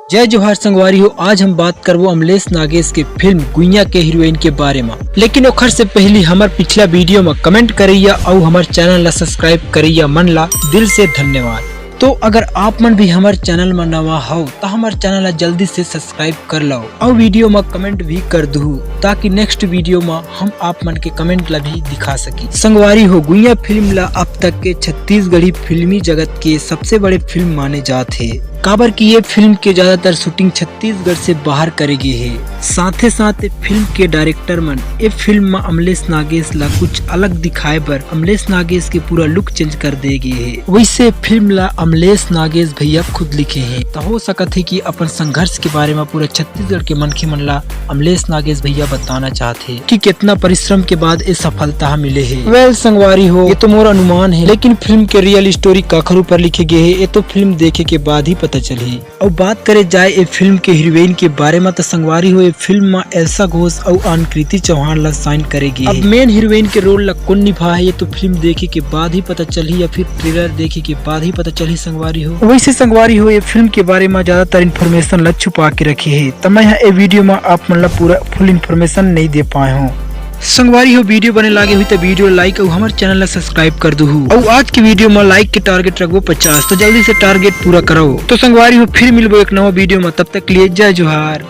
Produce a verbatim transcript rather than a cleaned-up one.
जय जोहार संगवारी हो, आज हम बात करबो अमलेश नागेश के फिल्म गुइया के हीरोइन के बारे म। लेकिन ओखर से पहली हमर पिछला वीडियो म कमेंट करैया अउ हमर चैनल ला सब्सक्राइब करैया मन ला दिल से धन्यवाद। तो अगर आप मन भी हमर चैनल म नवा हव, त हमर चैनल ला जल्दी से सब्सक्राइब कर लव अउ वीडियो म कमेंट भी कर दुहू, ताकि नेक्स्ट वीडियो म हम आप मन के कमेंट ला भी दिखा सकी। संगवारी हो, गुइया फिल्म ला अब तक के छत्तीसगढ़ी फिल्मी जगत के सबसे बड़े फिल्म माने जात हे, काबर कि ये फिल्म के ज्यादातर शूटिंग छत्तीसगढ़ से बाहर करे गे हे। साथे साथ ये फिल्म के डायरेक्टर मन ये फिल्म म अमलेश नागेश ला कुछ अलग दिखाए बर अमलेश नागेश के पूरा लुक चेंज कर दे गे हे। वैसे फिल्म ला अमलेश नागेश भैया खुद लिखे हे, त हो सकत हे कि अपन संघर्ष के बारे म पूरा छत्तीसगढ़ के मनखे मन ला अमलेश नागेश भैया बताना चाहत हे कि कितना परिश्रम के बाद ये सफलता मिले हे। वेल संगवारी हो, ये तो मोर अनुमान हे, लेकिन फिल्म के रियल स्टोरी काखर ऊपर लिखे गे हे, ये तो फिल्म देखे के बाद ही पता चलही। अउ बात करे जाए ए फिल्म के हीरोइन के बारे म, त संगवारी हो, ए फिल्म म एल्सा घोष अउ आनकृति चौहान ला साइन करे गे अब हे। मेन हीरोइन के रोल ला कोन निभा हे, ये तो फिल्म देखे के बाद ही पता चलही या फिर ट्रेलर देखे के बाद ही पता चलही संगवारी हो। वैसे संगवारी हो, ये फिल्म के बारे म ज्यादातर इन्फॉर्मेशन ला छुपा के रखे हे, त मैं ह ए वीडियो म आप मन ला पूरा फुल इन्फॉर्मेशन नहीं दे पाए हूँ। संगवारी हो, वीडियो बने लागे हुई त वीडियो लाइक अउ हमर चैनल ला सब्सक्राइब कर दुहू। अउ आज के वीडियो म लाइक के टारगेट रखबो पचास, तो जल्दी से टारगेट पूरा करो। तो संगवारी हो, फिर मिलबो एक नवा वीडियो म, तब तक के लिए जय जोहार।